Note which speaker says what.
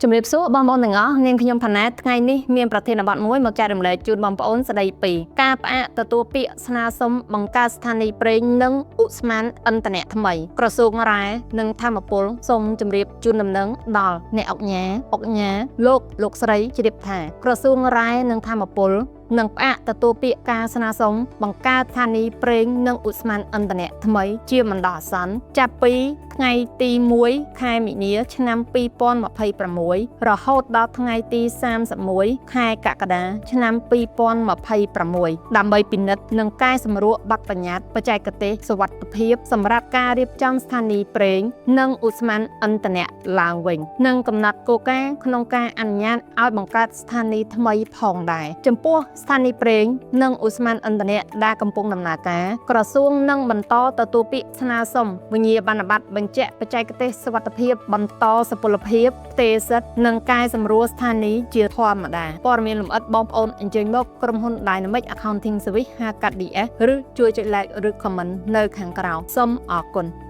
Speaker 1: ជំរាបសួរបងប្អូនទាំងអស់នាងខ្ញុំផាណាថ្ងៃនេះមានប្រធានបទមួយមកចែករំលែកជូនបងប្អូនស្ដីពីការផ្អាកទទួលពាក្យស្នើសុំបង្កើតស្ថានីយ៍ប្រេងនិងឧស្ម័នឥន្ធនៈថ្មីក្រសួងរ៉ែនិងថាមពលសូមជម្រាបជូនដំណឹងដល់អ្នកអុកញ៉ាអុកញ៉ាលោកលោកស្រីជ្រាបថាក្រសួងរ៉ែនិងថាមពលនឹងផ្អាកទទួលពាក្យការស្នើសុំបង្កើតស្ថានីយ៍ប្រេងនិងឧស្ម័នឥន្ធនៈថ្មីជាបណ្ដោះអាសន្នចាប់ពីថ្ងៃទី1ខែមីនាឆ្នាំ2026រហូតដល់ថ្ងៃទី31ខែកក្កដាឆ្នាំ2026ដើម្បីពិនិត្យនិងកែសម្រួលបទបញ្ញត្តិបច្ចេកទេសសុវត្ថិភាពសម្រាប់ការរៀបចំស្ថានីយ៍ប្រេងនិងឧស្ម័នឥន្ធនៈឡើងវិញនិងកំណត់គោលការណ៍ក្នុងការអនុញ្ញាតឲ្យបង្កើតស្ថានីយ៍ថ្មីផងដែរចំពោះស្ថានីយ៍ប្រេងនិងឧស្ម័នឥន្ធនៈដែលកំពុងដំណើរការក្រសួងនឹងបន្តទទួលពាក្យស្នើសុំវិញ្ញាបនបត្របញ្ជាក់បច្ចេកទេសសុវត្ថិភាពបន្តសុពលភាពផ្ទេរសិទ្ធិនិងកែសម្រួលស្ថានីយ៍ជាធម្មតាព័ត៌មានលម្អិតបងប្អូនអញ្ជើញមកក្រុមហ៊ុន Dynamic Accounting Service ហៅកាត់ DS ឬជួយចុច like ឬ comment នៅខាងក្រោមសូមអរគុណ។